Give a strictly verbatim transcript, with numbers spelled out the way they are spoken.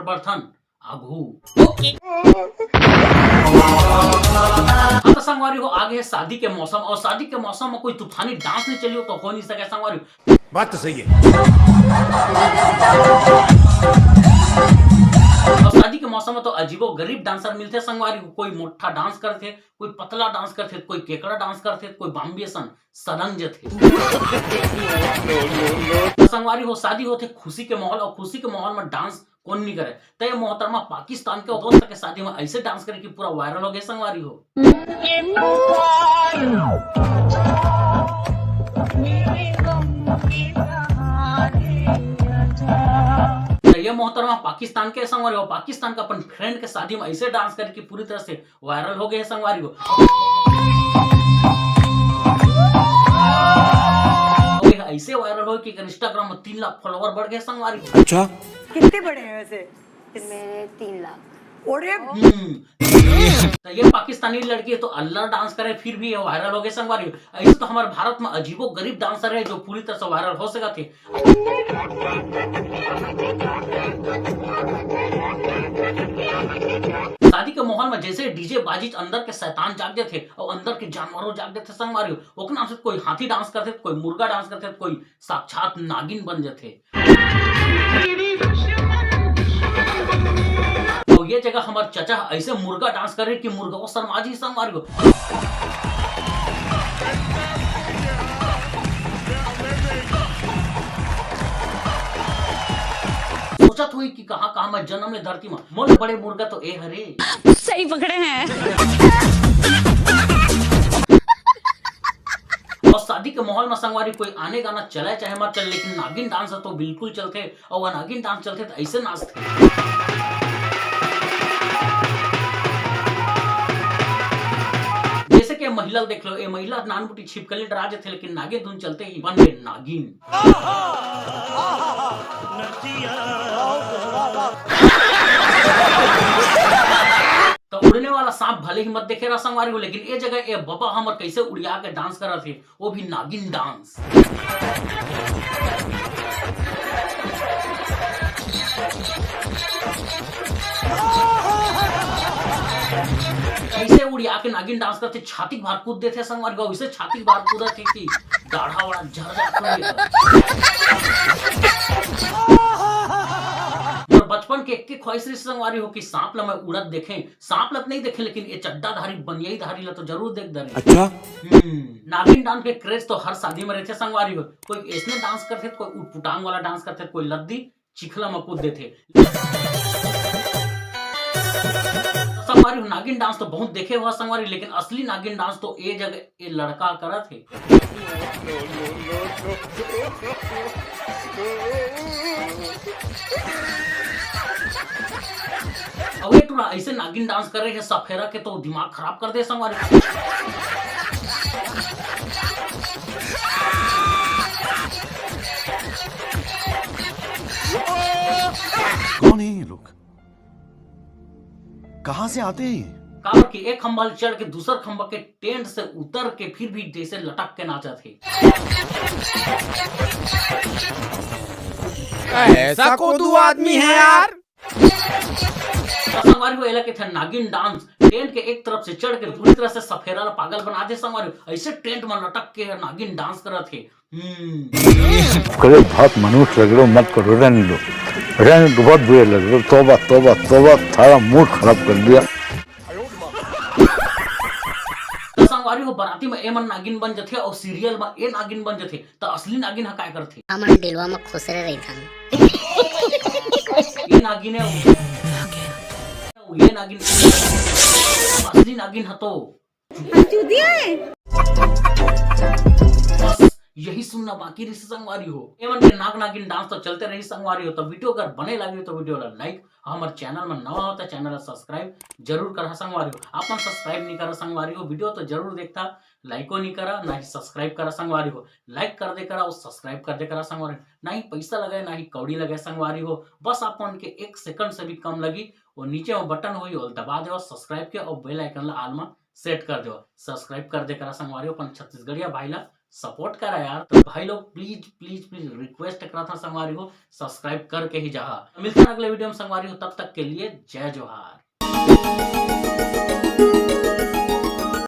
बरथन आघू। हाँ तो संगवारी हो, आगे है शादी के मौसम, और शादी के मौसम में कोई तूफानी डांस नहीं चली हो तो हो नहीं सके संगवारी हो। बात तो सही है। और शादी के मौसम में तो अजीबो गरीब डांसर मिलथे संगवारी हो, कोई मोटा डांस करथे, कोई पतला डांस करथे, कोई केकड़ा डांस करथे, कोई बॉम्बे सन सलंग जथे। तो संगवारी हो, शादी होथे खुशी के माहौल, और खुशी के माहौल में डांस कौन नहीं करे। तो ये मोहतरमा पाकिस्तान के दोस्त के शादी में ऐसे डांस करे कि पूरा वायरल हो गए संगवारी हो। तो ये मोहतरमा पाकिस्तान के संगवारी हो, पाकिस्तान का अपन फ्रेंड के शादी में ऐसे डांस करे कि पूरी तरह से वायरल हो गए हैं संगवारी हो। और ये ऐसे वायरल हो कि इंस्टाग्राम में तीन लाख फॉलोअर बढ़ गए संगवारी हो। अच्छा। कितने बड़े हैं वैसे? मेरे तीन लाख। अरे हम्म। तो ये पाकिस्तानी लड़की है तो अल्लाह डांस करे फिर भी ये वायरल हो गए संगवारी हो। ऐसे तो हमारे भारत में अजीबो गरीब डांसर है जो पूरी तरह से वायरल हो सका थे। शादी के माहौल में जैसे डीजे बाजी अंदर के शैतान जाग जाते और अंदर के जानवरों जाग जाते संगवारी हो। ओकना से कोई हाथी डांस करते, कोई मुर्गा डांस करते, कोई साक्षात नागिन बन जाते। और ये जगह हमार चचा ऐसे मुर्गा डांस करे कि मुर्गा वो शर्मा जी संगवारी हो। सोचत हुई कि कहाँ कहाँ मैं जन्म ले धरती में, मोर बड़े मुर्गा तो ए हरे। सही पकड़े हैं। और शादी के माहौल में संगवारी कोई आने गाना चले चाहे मत चले, लेकिन नागिन डांस तो बिल्कुल चलते। और वह नागिन डांस चलते तो ऐसे नाचते। जैसे कि महिला देख लो, ये महिला नानबुटी छिपकली डरा जाते, लेकिन नागिन धुन चलते ही बन गए नागिन। तो उड़ने वाला सांप भले ही मत देखे रहा संगवारी हो, लेकिन ये जगह ये बबा हमर कैसे उड़िया के डांस कर रहे थे, वो भी नागिन डांस। ऐसे उड़िया के नागिन डांस करते, छाती के बाहर कूद देते संगवारी हो, इसे छाती के बाहर कूदा थे कि गाढ़ा वाला झर जाता है। और बचपन के एक के ख्वाहिश रही संगवारी हो कि सांप ला मैं उड़त देखें, सांप ला तो नहीं देखे, लेकिन ये चड्डाधारी, बनियाईधारी ला तो जरूर देख दरे। अच्छा। हम्म, नागिन डांस के क्रेज तो हर शादी में रहते संगवारी हो। कोई ऐसने डांस करते, कोई उटपुटांग वाला डांस करते, कोई लद्दी चिखला में कूद देते। संगवारी हो, नागिन डांस तो बहुत देखे हुआ संगवारी, लेकिन असली नागिन डांस तो ये जगह ये लड़का करत हे। अबे टूरा ऐसे नागिन डांस कर रहे हैं सफेरा के तो दिमाग खराब कर दे संगवारी। कौन है ये लोग? कहाँ से आते हैं ये? काबर के एक खंभा ले चढ़ के दूसर खंभा के टेंट से उतर के फिर भी जैसे लटक के नाचत हे। ऐसा कोदू आदमी है यार। तो संगवारी हो, एला कथे नागिन डांस। टेंट के एक तरफ से चढ़ के पूरी तरह से सफेरा ला पागल बना दे संगवारी हो। ऐसे टेंट में लटक के नागिन डांस करत हे। हम्म। करे बहुत मनुष्य लग रहे हो, मत करो, रहने दो, रहने दो, बहुत बुरे लग रहे हो। तौबा, तौबा, तौबा, सारा मूड खराब कर दिया। तो संगवारी हो, बराती में ए मन नागिन बन जथे और सीरियल में ए नागिन बन जथे, तो असली नागिन ह काय करथे? हमन दिलवा में खुसरे रहिथन। ये नागिन है, ये नागिन, असली नागिन ह तो चूतिया है। बस यही सुनना बाकी रही संगवारी हो। एमन के नाग नागिन डांस तो चलते रही संगवारी हो। तो वीडियो अगर बने लगे तो वीडियो ला लाइक, हमर चैनल में नवा हो तो चैनल ला सब्सक्राइब जरूर करा संगवारी हो। आप मन सब्सक्राइब नहीं करा संगवारी हो, वीडियो तो जरूर देखता, लाइको नहीं करा, ना ही सब्सक्राइब करा संगवारी हो। लाइक कर दे करा और सब्सक्राइब कर दे करा संगवारी हो। ना ही पैसा लगे, ना ही कौड़ी लगे संगवारी हो। बस आप मन के एक सेकंड से भी कम लगी, वो नीचे में बटन होई, वो दबा दे सब्सक्राइब के और बेल आइकन ला आल में सेट कर दो। सब्सक्राइब कर दे करा संगवारी हो, अपन छत्तीसगढ़िया भाई ला सपोर्ट करा यार। तो भाई लोग, प्लीज प्लीज प्लीज रिक्वेस्ट करत हंव संगवारी हो, सब्सक्राइब करके ही जाहा। मिलथन अगले वीडियो में संगवारी हो, तब तक के लिए जय जोहार।